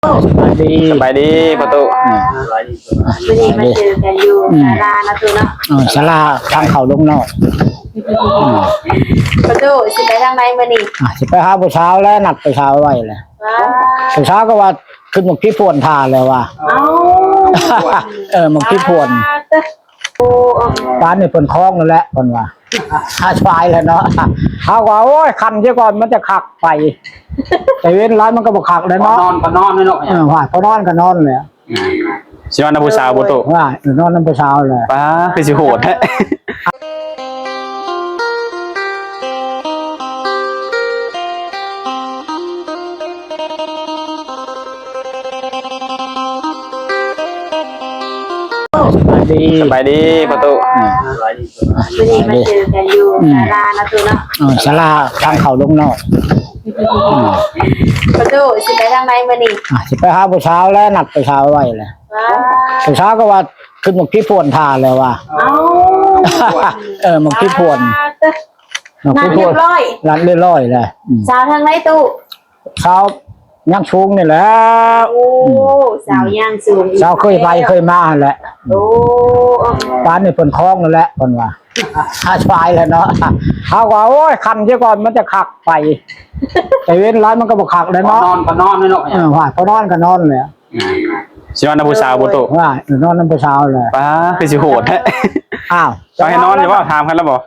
ສະບາຍດີ ສະບາຍດີພໍ່ຕູ້ ອືມ ມື້ນີ້ມາເຈີກັນຢູ່ ອືມ ສາລາເນາະຕູ້ເນາະ ເອີ ສາລາທາງເຂົ້າລົງນອກ ອືມ ພໍ່ຕູ້ຊິໄປທາງໃດມື້ນີ້? ອ່າ ຊິໄປຫາຜູ້ສາວແຫຼະ ນັດຜູ້ສາວໄວ້ແຫຼະ ວ້າ ຜູ້ສາວກໍວ່າຂຶ້ນໝາກຜີພວນຖ້າແລ້ວວ່າ ເອົ້າ ເອີ ໝາກຜີພວນ ໂອ້ ປານນີ້ເພິ່ນຄອງແລ້ວແຫຼະ ເພິ່ນວ່າ ອາສາຍແລ້ວເນາະ ເຮົາກໍວ່າ ໂອ້ຍ ຄ່ຳເສຍກ່ອນມັນຈະຄັກໄປ ແຕ່ເວັນຫຼາຍມັນກໍບໍ່ຄັກແລ້ວເນາະ ນອນກໍນອນເນາະ ເອີ ວ່າພໍນອນກໍນອນແຫຼະ ອືມ ຊິນອນນຳຜູ້ສາວບໍ່ຕູ້? ວ່ານອນນຳຜູ້ສາວແຫຼະ ປ້າ ຄືຊິໂຫດແທ້ ສະບາຍດີ ສະບາຍດີພໍ່ຕູ້ ອືມ ມື້ນີ້ມາເຈີກັນຢູ່ ອືມ ສາລາເນາະຕູ້ເນາະ ເອີ ສາລາທາງເຂົ້າລົງນອກ ອືມ ພໍ່ຕູ້ຊິໄປທາງໃດມື້ນີ້? ອ່າ ຊິໄປຫາຜູ້ສາວແຫຼະ ນັດຜູ້ສາວໄວ້ແຫຼະ ວ້າ ຜູ້ສາວກໍວ່າຂຶ້ນໝາກຜີພວນຖ້າແລ້ວວ່າ ເອົ້າ ເອີ ໝາກຜີພວນ ໝາກຜີພວນ ນັດຮຽບຮ້ອຍ ນັດຮຽບຮ້ອຍແລ້ວ ອືມ ສາວທາງໃດຕູ້? ສາວຍາງສູງນີ້ແຫຼະ ໂອ້ ອືມ ສາວຍາງສູງ ສາວເຄີຍໄປເຄີຍມາຫັ້ນແຫຼະ ໂອ້ ປານນີ້ເພິ່ນຄອງແລ້ວແຫຼະ ເພິ່ນວ່າ ອາສາຍແລ້ວເນາະ ເຮົາກໍວ່າ ໂອ້ຍ ຄ່ຳເສຍກ່ອນມັນຈະຄັກໄປ ແຕ່ເວັນຫຼາຍມັນກໍບໍ່ຄັກແລ້ວເນາະ ນອນກໍນອນເນາະ ເອີ ວ່າພໍນອນກໍນອນແຫຼະ ອືມ ຊິນອນນຳຜູ້ສາວບໍ່ຕູ້? ວ່ານອນນຳຜູ້ສາວແຫຼະ ປ້າ ຄືຊິໂຫດແທ້ ອ້າວ ເຈົ້າໃຫ້ນອນຢູ່ບໍ່? ຖາມກັນແລ້ວບໍ່?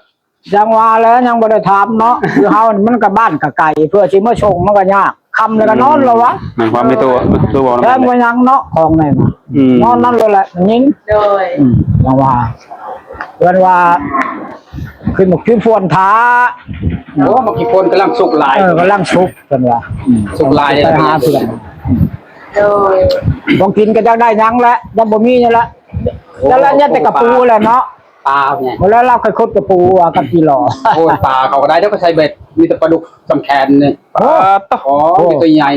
ຈັ່ງວ່າແຫຼະ ຍັງບໍ່ໄດ້ຖາມເນາະ ຄືເຮົາມັນກໍບ້ານກໍໄກ ເພື່ອຊິມາສົ່ງມັນກໍຍາກ ຄ່ຳແລ້ວກໍນອນແລ້ວວະ ແມ່ນຄວາມມີຕົວ ຕົວບໍ່ ແພງວ່າຫຍັງເນາະ ຂອງໃນນະ ອືມ ນອນນັ້ນໂລດແຫຼະຍິງ ໂດຍ ອືມ ຈັ່ງວ່າ ເພິ່ນວ່າຂຶ້ນໝາກຜີພວນຖ້າ ໂອ້ ໝາກຜີພວນກຳລັງສຸກຫຼາຍ ເອີ ກຳລັງສຸກເພິ່ນວ່າ ອືມ ສຸກຫຼາຍ ໄປຫາເພື່ອນ ໂດຍ ຂອງກິນກໍຢາກໄດ້ຫຍັງແຫຼະ ຍັງບໍ່ມີຫຍັງແຫຼະ ແຕ່ລະຍັງແຕ່ກະປູແຫຼະເນາະ ປາແມ່ນ ບໍ່ແລ້ວລາວຄ່ອຍຂຸດກະປູວ່າກັບຈີຫຼໍ່ ໂອ້ຍ ປາເຂົາກໍໄດ້ ດຽວກໍໃສ່ເບັດ ມີແຕ່ປາດຸກສ່ຳແຂນນີ້ ໂອ້ ໂອ້ ໂອ້ ມີຕົວໃຫຍ່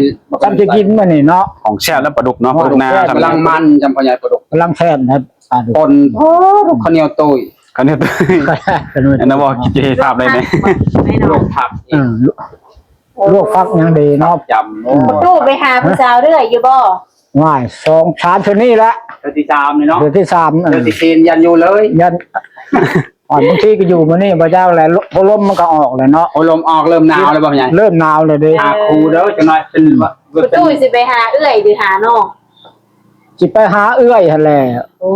ສ່ຳຈະກິນມື້ນີ້ເນາະ ຂອງແຊບແລ້ວປາດຸກເນາະ ປາດຸກນາ ກຳລັງມັນ ຈຳພໍ່ໃຫຍ່ປາດຸກ ກຳລັງແຊບນະ ປາດຸກ ຄົນ ໂອ້ ລູກເຂົ້າໜຽວຕຸ້ຍ ເຂົ້າໜຽວຕຸ້ຍ ອັນນັ້ນບໍ່ ຄິດຈະເຮັດພາບໄດ້ແດ່ ລວກຜັກ ເອີ ລວກຜັກຫຍັງດີເນາະ ຈຳ ໂອ້ ປະຕູໄປຫາຜູ້ສາວເລື້ອຍຢູ່ບໍ່? ຫວາຍ ສອງສາມເທື່ອນີ້ແຫຼະ ເທື່ອທີສາມນີ້ເນາະ ເທື່ອທີສາມ ເທື່ອທີສີ່ຢ້ານຢູ່ເລີຍ ຢ້ານ ອ່າ ບາງທີກໍຢູ່ມື້ນີ້ບໍ່ຈັກແຫຼະ ໂອ້ ລົມມັນກໍອອກແຫຼະເນາະ ໂອ້ ລົມອອກ ເລີ່ມໜາວແລ້ວບໍ່ຍາຍ? ເລີ່ມໜາວແລ້ວເດ້ ຫາຄູ່ເດີ ຈັກໜ້ອຍເປັນ ອືມ ປະຕູຊິໄປຫາເອື້ອຍຫຼືຫານ້ອງ? ຊິໄປຫາເອື້ອຍຫັ້ນແຫຼະ ໂອ້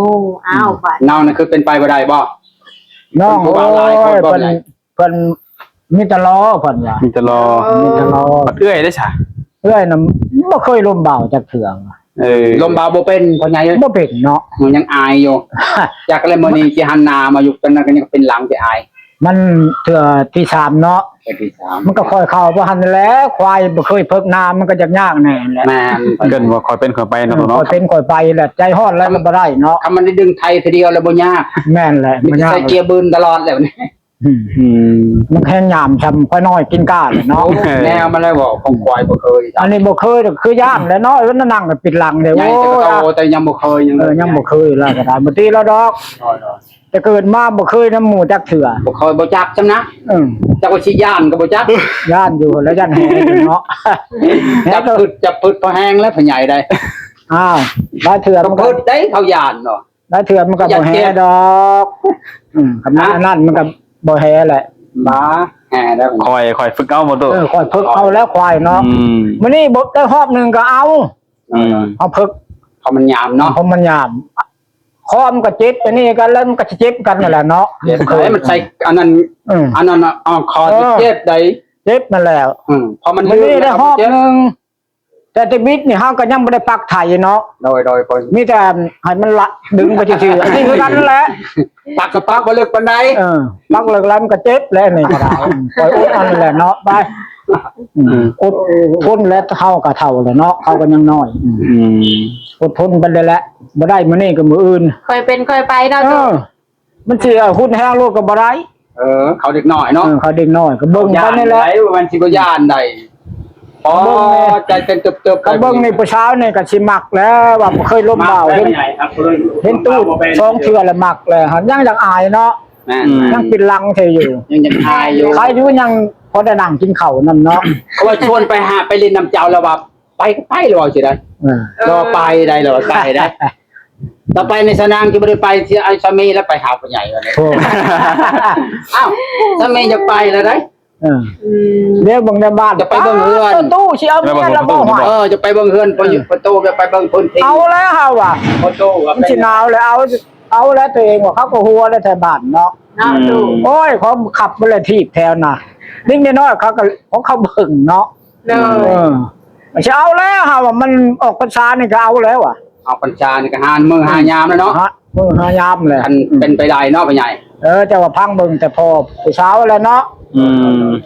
ອ້າວ ອືມ ບາດ ນ້ອງນັ້ນຄືເປັນໄປບໍ່ໄດ້ບໍ່? ນ້ອງ ເພິ່ນຜູ້ບ່າວຫຼາຍຄົນບໍ່? ເພິ່ນ ເພິ່ນມີແຕ່ລໍເພິ່ນວ່າ ມີແຕ່ລໍ ມີແຕ່ລໍ ເອື້ອຍເດ້ຊະ? ເອື້ອຍນະບໍ່ເຄີຍລົມບ່າວຈັກເທື່ອ ເອີ ລົມບ່າວບໍ່ເປັນພໍ່ໃຫຍ່ເອີຍ ບໍ່ເປັນເນາະ ຍັງອາຍຢູ່ ຈັກແລ້ວມື້ນີ້ຊິຫັນໜ້າມາຢູ່ ຕອນນັ້ນກໍຍັງເປັນຫຼັງຊິອາຍ ມັນເທື່ອທີສາມເນາະ ເທື່ອທີສາມ ມັນກໍຄ່ອຍເຂົ້າບໍ່ທັນແຫຼະ ຄວາຍບໍ່ເຄີຍເພິກນາ ມັນກໍຢາກຍາກແດ່ແຫຼະ ແມ່ນ ເອີ້ນວ່າຄ່ອຍເປັນຄ່ອຍໄປເນາະ ເອີ ເນາະ ຄ່ອຍເປັນຄ່ອຍໄປແຫຼະ ໃຈຮ້ອນແລ້ວກໍບໍ່ໄດ້ເນາະ ຄັນມັນໄດ້ດຶງໄຖເທື່ອດຽວແລ້ວບໍ່ຍາກ ແມ່ນແຫຼະ ມັນຢາກ ໃສ່ເກຍບືນຕະຫຼອດແລ້ວນີ້ ອືມ ອືມ ມັນແຮງຍາມຊ່ຳຄວາຍນ້ອຍກິນກ້າແຫຼະເນາະ ໂອ້ ແນວມັນແລ້ວບໍ່ ຂອງຄວາຍບໍ່ເຄີຍ ອັນນີ້ບໍ່ເຄີຍ ຄືຢ້ານແຫຼະເນາະ ເອີ ນັ່ງກໍປິດຫຼັງເດ້ ໂອ້ຍ ແຕ່ຍັງບໍ່ເຄີຍ ຍັງ ເອີ ຍັງບໍ່ເຄີຍລະກໍໄດ້ ບໍ່ຕີລະດອກ ໂດຍໆ ແຕ່ເກີດມາບໍ່ເຄີຍນຳໝູ່ຈັກເທື່ອ ບໍ່ເຄີຍ ບໍ່ຈັກຊ່ຳນະ ເອີ ຈັກວ່າຊິຢ້ານກໍບໍ່ຈັກ ຢ້ານຢູ່ແລ້ວ ຢ້ານແຮເນາະ ຈັບປຶດ ຈັບປຶດພໍແຮງແລ້ວ ພໍ່ໃຫຍ່ໄດ໋ ອ້າວ ຫຼາຍເທື່ອມັນກໍ ປຶດໄດ໋ ເຂົາຢ້ານເນາະ ຫຼາຍເທື່ອມັນກໍບໍ່ແຮດອກ ອືມ ຄັນມັນອັນນັ້ນມັນກໍບໍ່ແຮແຫຼະ ບາ ແຮແລ້ວ ຄ່ອຍ ຄ່ອຍຝຶກເອົາບໍ່ຕູ້ ເອີ ຄ່ອຍຝຶກເອົາແລ້ວຄວາຍເນາະ ອືມ ມື້ນີ້ບໍ່ໄດ້ຮອບໜຶ່ງກໍເອົາ ອືມ ເອົາຝຶກ ເພາະມັນຍາມເນາະ ເພາະມັນຍາມ ຄໍມັນກໍເຈັບ ອັນນີ້ກໍ ແລ້ວມັນກໍຊິເຈັບກັນນັ້ນແຫຼະເນາະ ເຈັບ ໃຫ້ມັນໃສ່ອັນນັ້ນ ອືມ ອັນນັ້ນອອກຄໍ ເອີ ເຈັບໄດ໋ ເຈັບນັ້ນແຫຼະ ອືມ ເພາະມັນ ມື້ນີ້ໄດ້ຮອບໜຶ່ງ ແຕ່ແຕ່ບິດນີ້ເຮົາກໍຍັງບໍ່ໄດ້ປັກໄຖເນາະ ໂດຍ ໂດຍ ມີແຕ່ໃຫ້ມັນລະດຶງໄປຊື່ໆ ອັນນີ້ຄືກັນແຫຼະ ປັກກໍປັກບໍ່ເລິກປານໃດ ເອີ ປັກເລິກແລ້ວມັນກໍເຈັບແຫຼະ ນີ້ກໍໄດ້ ອືມ ຄ່ອຍອົດເອົານັ້ນແຫຼະເນາະ ໄປ ອືມ ອືມ ອົດທົນແລ້ວ ເຮົາກໍເຖົ້າແລ້ວເນາະ ເຂົາກໍຍັງນ້ອຍ ອືມ ອືມ ອົດທົນໄປແລ້ວແຫຼະ ບໍ່ໄດ້ມື້ນີ້ກໍມື້ອື່ນ ຄ່ອຍເປັນຄ່ອຍໄປເນາະ ເອີ ມັນຊິຮຸນແຮງໂລດກໍບໍ່ໄດ້ ເອີ ເຂົາເດັກນ້ອຍເນາະ ເອີ ເຂົາເດັກນ້ອຍ ກໍເບິ່ງໄປນີ້ແຫຼະ ຢ້ານໃດ ມັນຊິບໍ່ຢ້ານໃດ ອໍ ເບິ່ງນີ້ ໃຈເຕັ້ນຕຶບໆ ກໍເບິ່ງນີ້ ຜູ້ສາວນີ້ກໍຊິມັກແລ້ວ ວ່າບໍ່ເຄີຍລົມບ່າວ ເຫັນ ເຫັນຕູ້ສອງເທື່ອແລ້ວມັກແລ້ວ ຍັງຢາກອາຍເນາະ ແມ່ນ ອືມ ຍັງປິດຫຼັງໃສ່ຢູ່ ຍັງຢາກອາຍຢູ່ ໃຄຢູ່ ຍັງພໍໄດ້ນັ່ງກິນເຂົ້ານຳເນາະ ເຂົາວ່າຊວນໄປຫາ ໄປຫຼິ້ນນຳເຈົ້າແລ້ວວ່າ ໄປກໍໄປ ລາວວ່າຊີ້ໄດ໋. ເອີ ລາວວ່າໄປໄດ໋ ລາວວ່າໄປໄດ໋. ຕໍ່ໄປນີ້ສານາງຊິບໍ່ໄດ້ໄປ ຊິເອົາສາມີລາວໄປຫາຜູ້ໃຫຍ່ວ່າແຫຼະ. ໂອ້ ອ້າວ ສາມີຢາກໄປແລ້ວໄດ໋. ເອີ ອືມ ແລ້ວເບິ່ງໃນບ້ານ ຈະໄປເບິ່ງເຮືອນ ປະຕູ ຊິເອົາເມຍລະບໍ່? ເອີ ຈະໄປເບິ່ງເຮືອນ ເອີ ປະຕູ ຈະໄປເບິ່ງເຮືອນ ເອີ ປະຕູ ຈະໄປເບິ່ງພື້ນທີ່ ເອົາແລ້ວເຮົາວ່າ ປະຕູວ່າ ມັນຊິໜາວແລ້ວ ເອົາ ເອົາແລ້ວຕົວເອງວ່າ ເຂົາກໍຫົວແລ້ວແຖວບ້ານເນາະ. ເນາະ ອືມ ໂອ້ຍ ເຂົາຂັບບໍ່ໄດ້ຖີບແຖວນະ ເດັກນ້ອຍເຂົາກໍ ຂອງເຂົາເບິ່ງເນາະ. ເອີ ເອີ ຊິເອົາແລ້ວເຮົາວ່າ ມັນອອກພັນສານີ້ກໍເອົາແລ້ວວ່າ ອອກພັນສານີ້ກໍຫາມື້ຫາຍາມແລ້ວເນາະ ຫາມື້ຫາຍາມແຫຼະ ຄັນເປັນໄປໄດ້ເນາະ ພໍ່ໃຫຍ່. ເອີ ເຈົ້າວ່າຟັງເບິ່ງແຕ່ພໍ່ຜູ້ສາວແຫຼະເນາະ. ອືມ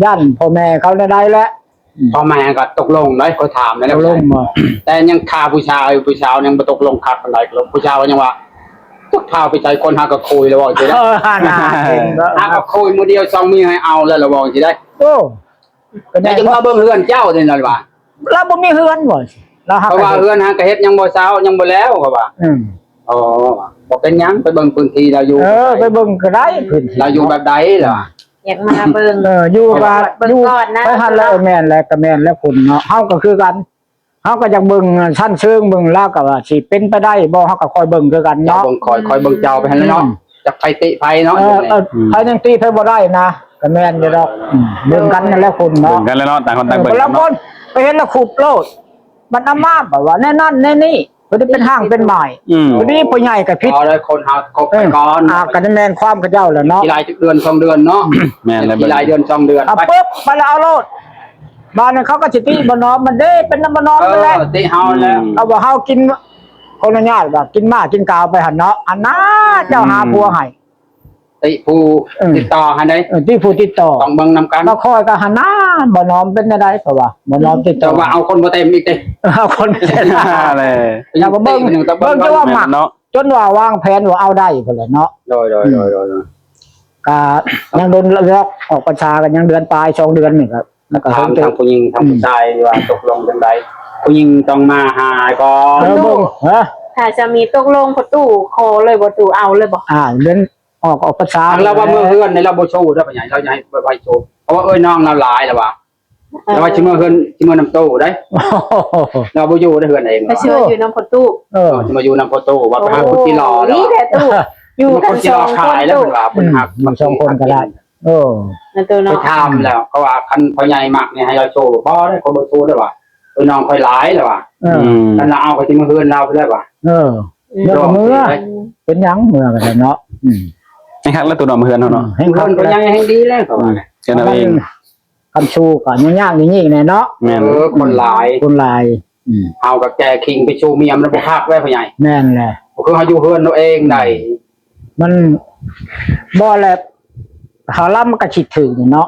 ຢ້ານພໍ່ແມ່ເຂົາແນວໃດແຫຼະ. ອືມ ພໍ່ແມ່ກໍຕົກລົງໄດ໋ ຂ້ອຍຖາມແລ້ວ ຕົກລົງບໍ່? ແຕ່ຍັງຄາຜູ້ຊາຍ ຜູ້ສາວຍັງບໍ່ຕົກລົງຄັກປານໃດ ຜູ້ສາວຍັງວ່າ ຈັກພາໄປໃສ ຄົນຫາກໍຄຸຍ ລາວເວົ້າຊີ້ໄດ໋. ເອີ ຫານາ ຫາກໍຄຸຍມື້ດຽວສອງມື້ໃຫ້ເອົາແລ້ວ ລາວເວົ້າຊີ້ໄດ໋. ໂອ້ ແຕ່ຈັ່ງມາເບິ່ງເຮືອນເຈົ້ານີ້ລະວ່າ ລາວບໍ່ມີເຮືອນບໍ່? ລາວຫາ ເພາະວ່າເຮືອນຫາກໍເຮັດຍັງບໍ່ເຊົາ ຍັງບໍ່ແລ້ວ ເຂົາວ່າ. ອືມ ອໍ ບໍ່ເປັນຫຍັງ ໄປເບິ່ງພື້ນທີ່ລາວຢູ່. ເອີ ໄປເບິ່ງກໍໄດ້ ພື້ນທີ່ລາວຢູ່ແບບໃດລະວ່າ ຢາກມາເບິ່ງ. ເອີ ຢູ່ວ່າ ເບິ່ງກ່ອນນະ ຢູ່ໄປຫັ້ນແຫຼະ. ເອີ ແມ່ນແຫຼະ ກໍແມ່ນແຫຼະ ຄົນເນາະ ເຮົາກໍຄືກັນ ເຮົາກໍຢາກເບິ່ງຊັ້ນເຊີງ ເບິ່ງລາວກໍວ່າຊິເປັນໄປໄດ້ບໍ່ ເຮົາກໍຄອຍເບິ່ງຄືກັນເນາະ. ເຈົ້າເບິ່ງຂ້ອຍ ຂ້ອຍເບິ່ງເຈົ້າໄປຫັ້ນແຫຼະເນາະ. ອືມ ຈັກໃຜຕິໃຜເນາະ. ເອີ ເອີ ໃຜຍັງຕິໃຜບໍ່ໄດ້ນະ ກໍແມ່ນຢູ່ດອກ. ອືມ ເບິ່ງກັນນັ້ນແຫຼະຄົນເນາະ ເບິ່ງກັນແຫຼະເນາະ ຕ່າງຄົນຕ່າງເບິ່ງ. ເອີ ບາງຄົນໄປເຫັນແລ້ວຂຸດໂລດ ມັນເອົາມາແບບວ່າແນວນັ້ນແນວນີ້ ບໍ່ໄດ້ເປັນຮ່າງເປັນໝ້າຍ. ອືມ ບໍ່ດີ ຜູ້ໃຫຍ່ກໍຜິດ. ບໍ່ໄດ້ ຄົນເຮົາຄົບໄປກ່ອນ ເອີ ອ່າ ກໍແມ່ນຄວາມຂະເຈົ້າແຫຼະເນາະ. ຊິຫຼາຍຈັກເດືອນສອງເດືອນເນາະ. ແມ່ນແລ້ວ ຊິຫຼາຍເດືອນສອງເດືອນ ອ່າ ໄປປຶບ ໄປແລ້ວເອົາໂລດ. ບາດນັ້ນເຂົາກໍຊິຕິບໍ່ນອມ ມັນເດ້ ເປັນນຳບໍ່ນອມ. ເອີ ມັນແຫຼະ ຕິເຮົາແລ້ວ. ອືມ ເຂົາວ່າເຮົາກິນ ຂໍອະນຸຍາດວ່າ ກິນໝາກິນກາວໄປຫັ້ນເນາະ. ອັນນາ ເຈົ້າຫາ ອືມ ຜົວໃຫ້ ຕິຜູ້ ເອີ ຕິດຕໍ່ຫັ້ນເດ້. ເອີ ຕິຜູ້ຕິດຕໍ່ ຕ້ອງເບິ່ງນຳກັນ. ແລ້ວຂ້ອຍກໍຫັ້ນນາ ບໍ່ນອມເປັນແນວໃດ ເຂົາວ່າ ບໍ່ນອມຕິດຕໍ່ ເຈົ້າວ່າເອົາຄົນບໍ່ເຕັມອີກເດ້. ເອີ ເອົາຄົນບໍ່ເຕັມ ແລ້ວກໍເບິ່ງ ເບິ່ງ ເບິ່ງ ເຈົ້າວ່າມັກ ແມ່ນເນາະ ຈົນວ່າວາງແຜນວ່າເອົາໄດ້ພຸ້ນແຫຼະເນາະ. ໂດຍ ໂດຍ ອືມ ໂດຍ ໂດຍ ໂດຍ ກະຍັງດົນດອກ ອອກພັນສາກໍຍັງເດືອນປາຍ ສອງເດືອນນີ້ກໍ ແລ້ວກໍ ຖາມທາງຜູ້ຍິງ ທາງ ອືມ ຜູ້ຊາຍວ່າຕົກລົງຈັ່ງໃດ? ຜູ້ຍິງຕ້ອງມາຫາກ່ອນ. ເອີ ເບິ່ງ ຮະ ຖ້າສາມີຕົກລົງ ພໍ່ຕູ້ຂໍເລີຍບໍ່? ຕູ້ເອົາເລີຍບໍ່? ອ່າ ເດືອນ ອອກ ອອກພັນສາ ລາວວ່າເມືອເຮືອນນີ້ລາວບໍ່ສູ້ເດີ້ ພໍ່ໃຫຍ່ ລາວຢາກໃຫ້ໄປສູ້ ເພາະວ່າເອີຍນ້ອງລາວຫຼາຍ ລາວວ່າ ເອີ ລາວວ່າຊິເມືອເຮືອນ ຊິເມືອນຳຕູ້ໄດ໋. ລາວບໍ່ຢູ່ໃນເຮືອນເອງ ລາວຊິມາຢູ່ນຳພໍ່ຕູ້. ເອີ ຊິມາຢູ່ນຳພໍ່ຕູ້ ວ່າໄປຫາຄົນທີ່ຫຼໍ່ ນີ້ແຫຼະຕູ້ ຢູ່ກັນສອງຄົນ ເພິ່ນວ່າເພິ່ນຮັກ ອືມ ສອງຄົນກໍໄດ້. ເອີ ນັ້ນໂຕເນາະ ໄປຖາມແລ້ວ ເຂົາວ່າຄັນພໍ່ໃຫຍ່ມັກນີ້ໃຫ້ລາວໂຊ ບໍ່ໄດ້ ຂ້ອຍບໍ່ໂຊເດີ້ວ່າ ເອີ ນ້ອງຂ້ອຍຫຼາຍແລ້ວວ່າ. ເອີ ອືມ ຄັນລາວເອົາ ຂ້ອຍຊິມາເຮືອນລາວພຸ້ນແລ້ວວ່າ. ເອີ ອືມ ແລ້ວກໍເມືອ ເປັນຫຍັງເມືອກໍໄດ້ເນາະ. ອືມ ແຮງຄັກແລ້ວ ໂຕນ້ອງເຮືອນເຮົາເນາະ. ອືມ ແຮງຄັກ ເຮືອນກໍຍັງແຮງດີແລ້ວ ເຂົາວ່າ ອືມ ແຄ່ນັ້ນເອງ. ຄຳຊູກໍຫຍຸ້ງຍາກນີ້ແນ່ເນາະ. ແມ່ນ ເອີ ຄົນຫຼາຍ ຄົນຫຼາຍ. ອືມ ເຮົາກໍແກ່ຄີງໄປຊູເມຍ ມັນບໍ່ຄັກແລ້ວ ພໍ່ໃຫຍ່. ແມ່ນແຫຼະ ບໍ່ຄືເຮົາຢູ່ເຮືອນເຮົາເອງໄດ໋. ອືມ ມັນບໍ່ແຫຼະ ເຮົາລຳມັນກໍຄິດຖືກນີ້ເນາະ.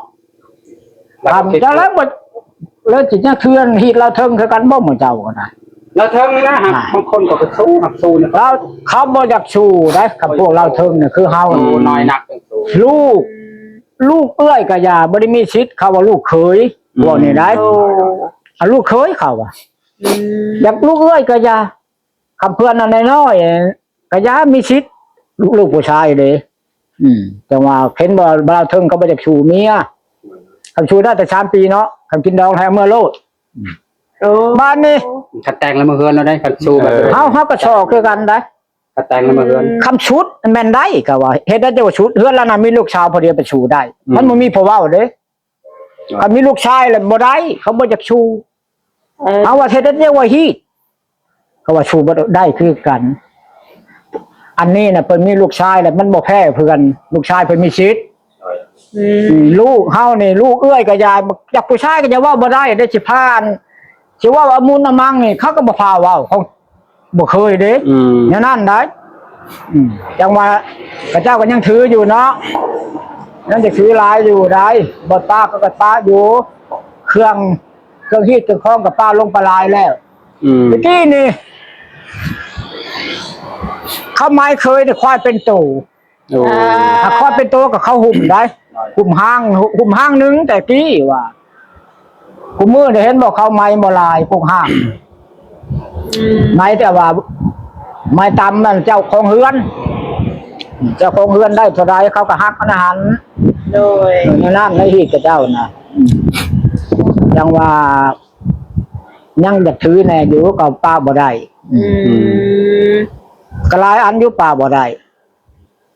ຖາມເຈົ້າແລ້ວບໍ່ ແລ້ວຊິຍັງເຖື່ອນຮີດລາວເທິງຄືກັນບໍ່ ໝູ່ເຈົ້າກໍໄດ້? ລາວເທິງນະ ຫາ ບາງຄົນກໍໄປສູ້ ຮັບສູ້ນະ ລາວ ເຂົາບໍ່ຢາກສູ້ໄດ໋. ຄັນພວກລາວເທິງນີ້ຄືເຮົາ ໂອ້ ນ້ອຍນັກຈັ່ງສູ້. ລູກ ລູກເອື້ອຍກໍຢ່າ ບໍ່ໄດ້ມີສິດ ເຂົາວ່າລູກເຂີຍ. ອືມ ເວົ້າແນວໃດ? ໂອ້ ອາ ລູກເຂີຍເຂົາວ່າ. ອືມ ຢາກລູກເອື້ອຍກໍຢ່າ ຄັນເພື່ອນອັນນ້ອຍໆ ກໍຢ່າມີສິດ ລູກ ລູກຜູ້ຊາຍເດ້. ອືມ ຈັ່ງວ່າເຫັນບໍ່ ບ່າວເທິງເຂົາບໍ່ຢາກຊູເມຍ ຄັນຊູໄດ້ແຕ່ສາມປີເນາະ ຄັນກິນດອງແທ້ເມືອໂລດ. ອືມ ໂອ້ ບາດນີ້ ຄັນແຕ່ງແລ້ວເມືອເຮືອນແລ້ວໄດ໋ ຄັນຊູແບບ ເອີ ເຮົາ ເຮົາກໍຊອກຄືກັນໄດ໋ ຄັນແຕ່ງແລ້ວເມືອເຮືອນ. ອືມ ຄຳສຸດແມ່ນໄດ໋ ກໍວ່າເຮັດໄດ້ແຕ່ວ່າສຸດ ເຮືອນລາວນະມີລູກສາວຜູ້ດຽວໄປສູ້ໄດ້. ອືມ ມັນບໍ່ມີຜູ້ເວົ້າເດ້. ຄັນມີລູກຊາຍແລ້ວບໍ່ໄດ້ ເຂົາບໍ່ຢາກສູ້. ເອີ ເຮົາວ່າເຮັດແນວໃດວ່າຮີດ ເຂົາວ່າສູ້ບໍ່ໄດ້ຄືກັນ. ອັນນີ້ນະ ເພິ່ນມີລູກຊາຍແລ້ວມັນບໍ່ແພ້ເພື່ອນ ລູກຊາຍເພິ່ນມີສິດ. ອືມ ອືມ ລູກເຮົານີ້ ລູກເອື້ອຍກໍຢ່າ ຈັກຜູ້ຊາຍກໍຢ່າເວົ້າບໍ່ໄດ້ເດ້ ຊິພາ ຊິເວົ້າອະມຸນອະມັງນີ້ ເຂົາກໍບໍ່ພາເວົ້າ ເຂົາ ບໍ່ເຄີຍເດ້. ອືມ ແນວນັ້ນໄດ໋. ອືມ ຈັ່ງວ່າເຂົາເຈົ້າກໍຍັງຖືຢູ່ເນາະ ຍັງຈະຖືຫຼາຍຢູ່ໄດ໋. ບໍ່ປະເຂົາກໍປະຢູ່ ເຄື່ອງ ເຄື່ອງຮີດເຄື່ອງຄອງກໍປະລົງໄປຫຼາຍແລ້ວ. ອືມ ແຕ່ກີ້ນີ້ ເຂົາໝາຍເຄີຍນີ້ຄວາຍເປັນໂຕ. ໂອ້ ອ່າ ຖ້າຄວາຍເປັນໂຕກໍເຂົາຫຸ້ມໄດ໋ ຫຸ້ມຫ້າງ ຫຸ້ມຫ້າງໜຶ່ງແຕ່ກີ້ວ່າ. ຄູ່ມື້ນີ້ເຫັນບໍ່ ເຂົາໄໝບໍ່ຫຼາຍ ພວກຫ້າງ ອືມ ໄໝແຕ່ວ່າໄໝຕາມນັ້ນເຈົ້າຂອງເຮືອນ ເຈົ້າຂອງເຮືອນໄດ້ເທົ່າໃດ ເຂົາກໍຫັກອັນນັ້ນຫັ້ນ. ໂດຍ ເອີ ໃນນັ້ນໃນຮີດຂະເຈົ້ານະ ອືມ ຈັ່ງວ່າ ຍັງຢາກຖືແດ່ຢູ່ ກໍປະບໍ່ໄດ້. ອືມ ອືມ ກໍຫຼາຍອັນຢູ່ປະບໍ່ໄດ້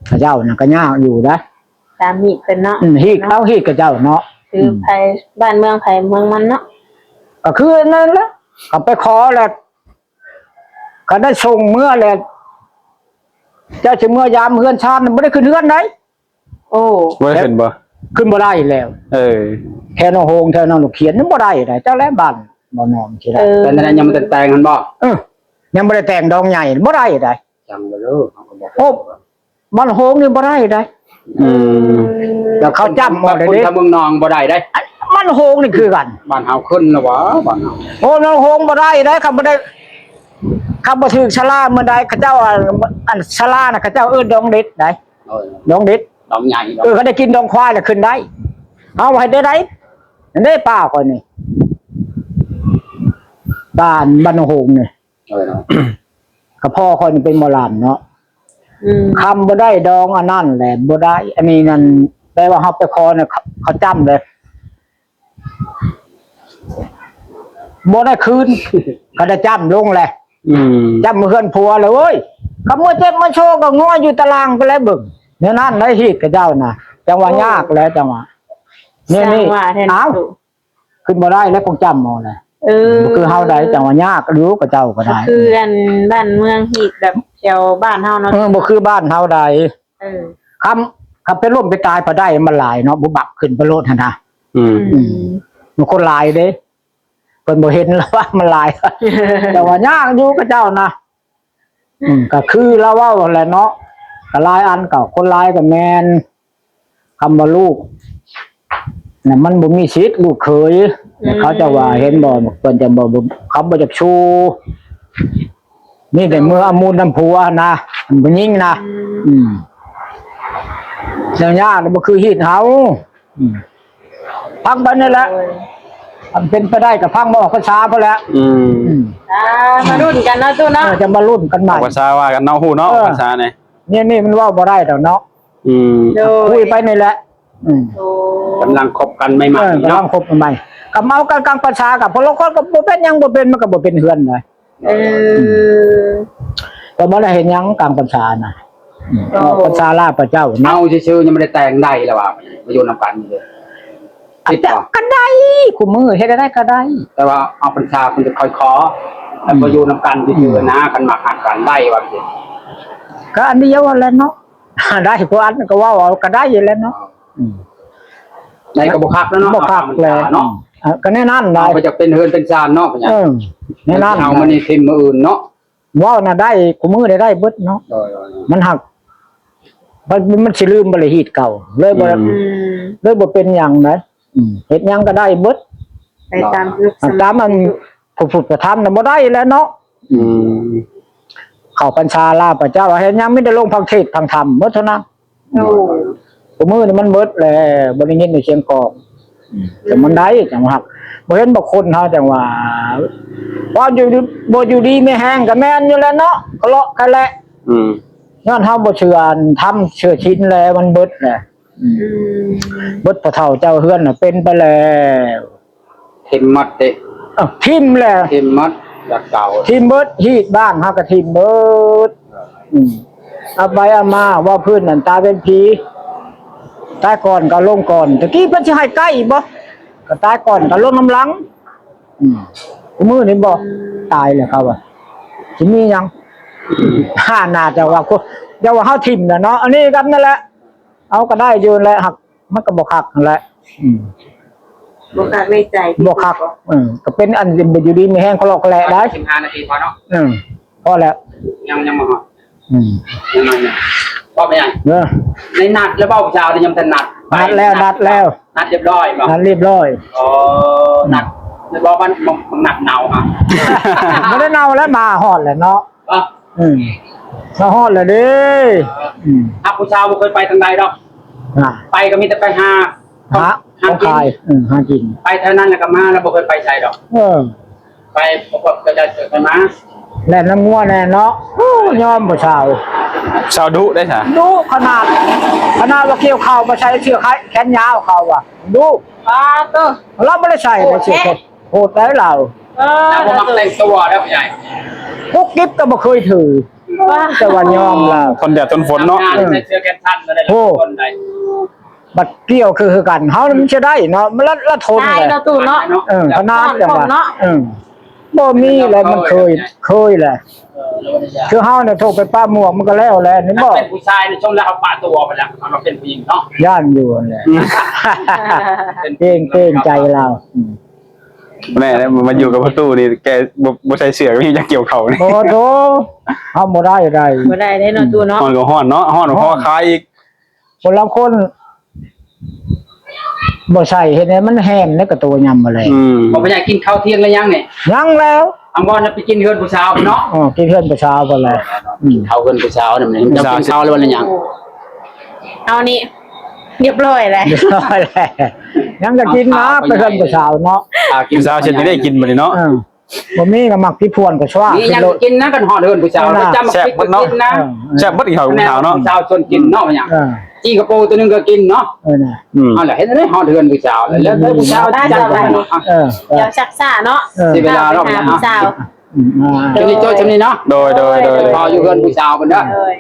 ເຂົາເຈົ້ານະກໍຍາກຢູ່ນະ ຕາມຮີດເພິ່ນເນາະ. ອືມ ຮີດເອົາຮີດເຂົາເຈົ້າເນາະ. ຄື ອືມ ໃຜບ້ານເມືອງໃຜເມືອງມັນເນາະ. ກໍຄືນັ້ນແຫຼະ ກໍໄປຂໍແລ້ວ ກໍໄດ້ສົ່ງເມືອແລ້ວ ເຈົ້າຊິເມືອຍາມເຮືອນຊານ ບໍ່ໄດ້ຂຶ້ນເຮືອນໃດ. ໂອ້ ບໍ່ໄດ້ຂຶ້ນບໍ່? ຂຶ້ນບໍ່ໄດ້ແລ້ວ. ເອີ ແຖວໜອງໂຮງ ແຖວໜອງລູກຂຽນ ຍັງບໍ່ໄດ້ໃດ. ເຈົ້າແຫຼະບ້ານບໍ່ນອນຊິໄດ້. ເອີ ແຕ່ນັ້ນຍັງບໍ່ໄດ້ແຕ່ງຫັ້ນບໍ່? ເອີ ຍັງບໍ່ໄດ້ແຕ່ງດອງໃຫຍ່ ບໍ່ໄດ້ໃດ. ຈັ່ງເດີ ເຮົາກໍບໍ່ ໂອ້ ບ້ານໂຮງນີ້ບໍ່ໄດ້ໃດ. ອືມ ແລ້ວເຂົາຈ້ຳເອົາເດ້ ຄົນທາງເມືອງນອງບໍ່ໄດ້ໃດ. ບ້ານໂຮງນີ້ຄືກັນ ບ້ານເຮົາຂຶ້ນແລ້ວຫວາ ບ້ານເຮົາ. ໂອ້ ໜອງໂຮງບໍ່ໄດ້ໃດ ຄັນບໍ່ໄດ້ ຄັນບໍ່ຖືກສາລາເມື່ອໃດ ເຂົາເຈົ້າ ອັນ ອັນສາລານະ ເຂົາເຈົ້າເອີ້ນດອງເດັດໃດ. ເອີ ດອງເດັດ ດອງໃຫຍ່ ເອີ ຄັນໄດ້ກິນດອງຄວາຍລະຂຶ້ນໄດ້. ເຮົາເຮັດໄດ້ໃດ? ນັ້ນເດ້ ປ້າຂ້ອຍນີ້ ບ້ານ ບ້ານໜອງໂຮງນີ້. ເອີ ກໍພໍ່ຂ້ອຍນີ້ເປັນໝໍລຳເນາະ. ອືມ ຄຳບໍ່ໄດ້ດອງອັນນັ້ນແຫຼະ ບໍ່ໄດ້ ອັນນີ້ນັ້ນ ແປວ່າເຮົາໄປຂໍນະ ເຂົາຈ້ຳເລີຍ ບໍ່ໄດ້ຄືນ ກໍໄດ້ຈ້ຳລົງແຫຼະ. ອືມ ຈ້ຳເຮືອນຜົວແລ້ວເວີຍ ກໍເມື່ອເຈັບມາໂຊກໍງອຍຢູ່ຕາລ່າງໄປແລ້ວເບິ່ງ. ແນວນັ້ນໄດ໋ຮີດຂະເຈົ້ານະ ຈັ່ງວ່າຍາກແຫຼະ ຈັ່ງວ່າ ນີ້ ນີ້ ອ້າວ ຂຶ້ນບໍ່ໄດ້ແລ້ວ ພວກຈ້ຳເອົາແຫຼະ. ເອີ ບໍ່ຄືເຮົາໃດ໋ ຈັ່ງວ່າຍາກຢູ່ຂະເຈົ້າກໍໄດ້. ຄືອັນບ້ານເມືອງຮີດແບບແຖວບ້ານເຮົາເນາະ. ເອີ ບໍ່ຄືບ້ານເຮົາໃດ໋. ເອີ ຄຳ ຄຳໄປລົ້ມໄປຕາຍໄປໄດ້ມັນຫຼາຍເນາະ ບຸບບັບຂຶ້ນໄປໂລດຫັ້ນນະ. ອືມ ອືມ ມັນຄົນຫຼາຍເດ້ ເພິ່ນບໍ່ເຫັນລະວ່າມັນຫຼາຍ ແຕ່ວ່າຍາກຢູ່ຂະເຈົ້ານະ. ອືມ ກໍຄືລາວເວົ້າຫັ້ນແຫຼະເນາະ ກໍຫຼາຍອັນ ກໍຄົນຫຼາຍກໍແມ່ນ ຄຳວ່າລູກນະ ມັນບໍ່ມີສິດ ລູກເຂີຍນະ. ອືມ ເຂົາເຈົ້າວ່າ ເຫັນບໍ່ ເພິ່ນຈັ່ງບໍ່ ເຂົາບໍ່ຢາກຊູ ມີແຕ່ເມືອອາມູນນຳຜົວນະ ຜູ້ຍິງນະ. ອືມ ອືມ ແນວຍາກບໍ່ຄືຮີດເຮົາ. ອືມ ຟັງໄປນີ້ແຫຼະ ໂດຍ ຄັນເປັນໄປໄດ້ກໍຟັງມາອອກພັນສາພຸ້ນແຫຼະ. ອືມ ອືມ ອ່າ ມາລຸ້ນກັນເນາະ ຕູ້ເນາະ. ເອີ ຈະມາລຸ້ນກັນໃໝ່ ອອກພັນສາວ່າກັນເນາະ ຮູ້ເນາະ ເອີ ອອກພັນສານີ້ ນີ້ ນີ້ມັນເວົ້າບໍ່ໄດ້ດອກເນາະ. ອືມ ໂດຍ ຄຸຍໄປນີ້ແຫຼະ. ອືມ ໂອ້ ກຳລັງຄົບກັນໃໝ່ໆ ເອີ ເນາະ ກຳລັງຄົບໃໝ່ໆ ກໍເມົາກັນກາງພັນສາ ກັບຜູ້ລາງຄົນກໍບໍ່ເປັນຫຍັງ ບໍ່ເປັນ ມັນກໍບໍ່ເປັນເຮືອນໃດ. ເອີ ກໍບໍ່ໄດ້ເຮັດຫຍັງກາງພັນສານະ. ອືມ ອໍ ອອກພັນສາລາພະເຈົ້າເນາະ ເອົາຊື່ໆ ຍັງບໍ່ໄດ້ແຕ່ງໃດລະວ່າ ມາຢູ່ນຳກັນເລີຍ ຕິດຕໍ່ ກໍໄດ້ ຄູ່ມື້ເຮັດໄດ້ກໍໄດ້ ແຕ່ວ່າອອກພັນສາເພິ່ນຈະຄ່ອຍຂໍ ແຕ່ ອືມ ມາຢູ່ນຳກັນຊື່ໆນະ ຄັນມັກຮັກກັນໄດ້ວ່າຊີ້ ກໍອັນດຽວຫັ້ນແຫຼະເນາະ. ໄດ້ ຜູ້ອັນກໍເວົ້າເອົາກໍໄດ້ຢູ່ແລ້ວເນາະ. ອືມ ໄດ້ກໍບໍ່ຄັກແລ້ວເນາະ ບໍ່ຄັກແລ້ວເນາະ. ອືມ ເອີ ກໍແນວນັ້ນໄດ໋ ເຮົາກໍຢາກເປັນເຮືອນເປັນຊານເນາະ ເອີ ແນວນັ້ນ ເຮົາມັນນີ້ຖິ້ມມື້ອື່ນເນາະ. ເວົ້ານະໄດ້ ຄູ່ມື້ໄດ້ ໄດ້ເບິດເນາະ. ໂດຍໆໆ ມັນຫາກ ມັນ ມັນຊິລືມບໍ່ລະຮີດເກົ່າ ເລີຍບໍ່ ອືມ ອືມ ເລີຍບໍ່ເປັນຫຍັງໃດ໋. ອືມ ເຮັດຫຍັງກໍໄດ້ເບິດ ໄປຕາມ ຕາມອັນ ພະພຸດທະທຳນະບໍ່ໄດ້ແລ້ວເນາະ. ອືມ ເຂົ້າພັນສາລາພະເຈົ້າ ເຮັດຫຍັງມີແຕ່ລົງຟັງເທດຟັງທຳໝົດເທົ່ານັ້ນ. ໂອ້ ຄູ່ມື້ນີ້ມັນເບິດແລ້ວ ບໍ່ໄດ້ຍິນແຕ່ສຽງກອງ. ອືມ ແຕ່ມັນໄດ້ ຈັ່ງວ່າ ບໍ່ເຫັນບໍ່ຄົນເຮົາ ຈັ່ງວ່າ ວ່າຢູ່ ບໍ່ຢູ່ດີມີແຮງກໍແມ່ນຢູ່ແລ້ວເນາະ ກະເລາະກະແລະ. ອືມ ຍ້ອນເຮົາບໍ່ເຊື່ອທຳເຊື່ອສິນແລ້ວ ມັນເບິດແລ້ວ. ອືມ ອືມ ເບິດ ພໍ່ເຖົ້າເຈົ້າເຮືອນນະເປັນໄປແລ້ວ. ຖິ້ມໝົດເດ້ ເອີ ຖິ້ມແລ້ວ ຖິ້ມໝົດ ຈາກເກົ່າ ຖິ້ມເບິດ ຮີດບ້ານເຮົາກໍຖິ້ມເບິດ. ອືມ ເອົາໄປເອົາມາ ເວົ້າພື້ນນັ້ນຕາຍເປັນຜີ ຕາຍກ່ອນກໍລົງກ່ອນ ຕະກີ້ເພິ່ນຊິໃຫ້ໃກ້ບໍ່ ກໍຕາຍກ່ອນກໍລົງນຳຫຼັງ. ອືມ ມື້ນີ້ບໍ່ ອືມ ຕາຍແລ້ວເຂົາວ່າ ຊິມີຫຍັງ ຫາໜ້າຈະວ່າ ຈະວ່າເຮົາຖິ້ມນະເນາະ. ອັນນີ້ກັນນັ້ນແຫຼະ ເອົາກໍໄດ້ຢູ່ແຫຼະ ຫາກ ມັນກໍບໍ່ຄັກຫັ້ນແຫຼະ. ອືມ ບໍ່ຄັກໃນໃຈ ບໍ່ຄັກ. ເອີ ກໍເປັນອັນຢູ່ດີມີແຮງ ກະເລາະກະແລະໄດ້. ສິບຫ້ານາທີພໍເນາະ. ອືມ ພໍແລ້ວ ຍັງ ຍັງບໍ່ຮອດ. ອືມ ຍັງ ຍັງ ບໍ່ເປັນຫຍັງ. ເອີ ໄດ້ນັດແລ້ວບໍ່ ຜູ້ສາວນີ້ຍັງບໍ່ທັນນັດ? ນັດແລ້ວ ນັດແລ້ວ ນັດຮຽບຮ້ອຍບໍ່? ນັດຮຽບຮ້ອຍ. ອໍ ອືມ ນັດແລ້ວບໍ່? ມັນ ມັນນັດເນົ່າຫະ? ບໍ່ໄດ້ເນົ່າແລ້ວ ມາຮອດແລ້ວເນາະ. ເອີ ອືມ ມາຮອດແລ້ວເດ້. ເອີ ອືມ ຫາຜູ້ສາວບໍ່ເຄີຍໄປທາງໃດດອກ. ອ່າ ໄປກໍມີແຕ່ໄປຫາ ຫາ ຫາ ຂອງຂາຍ ກິນ. ອືມ ຫາກິນ ໄປເທົ່ານັ້ນແລ້ວກໍມາ ແລ້ວບໍ່ເຄີຍໄປໃສດອກ. ເອີ ໄປ ບໍ່ກໍຈະເກີດມາ ແລ່ນນຳງົວແດ່ເນາະ. ໂອ້ ຍອມຜູ້ສາວ ສາວດຸເດ້ຊະ ດຸຂະໜາດ ຂະໜາດວ່າກ່ຽວເຂົ້າມາໃສ່ເສື້ອແຂນຍາວເຂົາວ່າ ດຸ. ປາໂຕ ລາວບໍ່ໄດ້ໃສ່ເສື້ອແຂນ ໂຫດໄດ໋ລາວ. ເອີ ແລ້ວບໍ່ມັກແຕ່ງຕົວແລ້ວຜູ້ໃຫຍ່ ກຸກກິບກໍບໍ່ເຄີຍຖື ແຕ່ວ່າຍອມລາວ ທົນແດດທົນຝົນເນາະ ເອີ ໃສ່ເສື້ອແຂນສັ້ນກໍໄດ້ ໂອ້ ຄົນໃດ ບັດກ່ຽວຄື ຄືກັນ ເຮົາມັນຊິໄດ້ເນາະ ມັນລະ ລະທົນແຫຼະ ຕາຍເນາະຕູ້ເນາະ ເອີ ຂະໜາດຈັ່ງວ່າ ເອີ ບໍ່ມີແຫຼະ ມັນເຄີຍ ເຄີຍແຫຼະ ຄືເຮົານີ້ໂທກໄປປະໝວກ ມັນກໍແລ້ວແຫຼະ ນີ້ບໍ່ ເປັນຜູ້ຊາຍນີ້ຊົງແລ້ວເຮົາປະຕົວໄປແລ້ວ ເຮົາເປັນຜູ້ຍິງເນາະ ຢ້ານຢູ່ຫັ້ນແຫຼະ ເກງ ເກງໃຈລາວ ອືມ ແນ່ ມາຢູ່ກັບພໍ່ຕູ້ນີ້ ແກບໍ່ ບໍ່ໃສ່ເສື້ອ ກໍຍັງຈັກກ່ຽວເຂົ້ານີ້ ໂອ້ໂຫ ເຮົາບໍ່ໄດ້ໃດ ບໍ່ໄດ້ເດ້ເນາະຕູ້ເນາະ ຮ້ອນກໍຮ້ອນເນາະ ຮ້ອນບໍ່ພໍຂາຍອີກ ຄົນລາງຄົນບໍ່ໃສ່ ເຮັດໃຫ້ມັນແຫ້ງໃນກະໂຕຍາມມື້ແລງ ອືມ ບໍ່ໄດ້ກິນເຂົ້າທ່ຽງແລ້ວຍັງນີ້ ຍັງແລ້ວ ອາ ບໍ່ໄດ້ໄປກິນເຮືອນຜູ້ສາວເນາະ ເອີ ກິນເຮືອນຜູ້ສາວພຸ້ນແຫຼະ ອືມ ເຂົ້າເຮືອນຜູ້ສາວນຳນີ້ ເຈົ້າກິນເຂົ້າແລ້ວບໍ່ ຫຼືຍັງ ເຮົານີ້ ຮຽບຮ້ອຍແລ້ວ ຮຽບຮ້ອຍແລ້ວ ຍັງຈະກິນນະ ໄປເຮືອນຜູ້ສາວເນາະ ອ່າ ກິນ ຜູ້ສາວເຮັດຈັ່ງໃດກິນບັດນີ້ເນາະ ເອີ ບໍ່ມີກໍມັກກິນພວນກໍຊວາ ມີຫຍັງກິນນະ ຄັນຮອດເຮືອນຜູ້ສາວ ເອີ ຈຳ ແຊບເບິດເນາະ ກິນນະ ເອີ ແຊບເບິດເຂົ້າຜູ້ສາວເນາະ ຜູ້ສາວຊວນກິນເນາະ ຫຍັງ ເອີ ຈີ່ກະໂປໂຕໜຶ່ງກໍກິນເນາະ ເອີ ນະ ອືມ ເອົາລະ ເຮັດໃດຮອດເຮືອນຜູ້ສາວ ແລ້ວ ແລ້ວຜູ້ສາວຈັດໄປເນາະ ເອີ ດຽວຊັກຊ້າເນາະ ເອີ ເສຍເວລາເນາະ ໄປຫາຜູ້ສາວ ອືມ ອ່າ ຈະໄດ້ຈົບຊ່ຳນີ້ເນາະ ໂດຍ ໂດຍ ໂດຍ ພໍຢູ່ເຮືອນຜູ້ສາວເພິ່ນເດີ ໂດຍ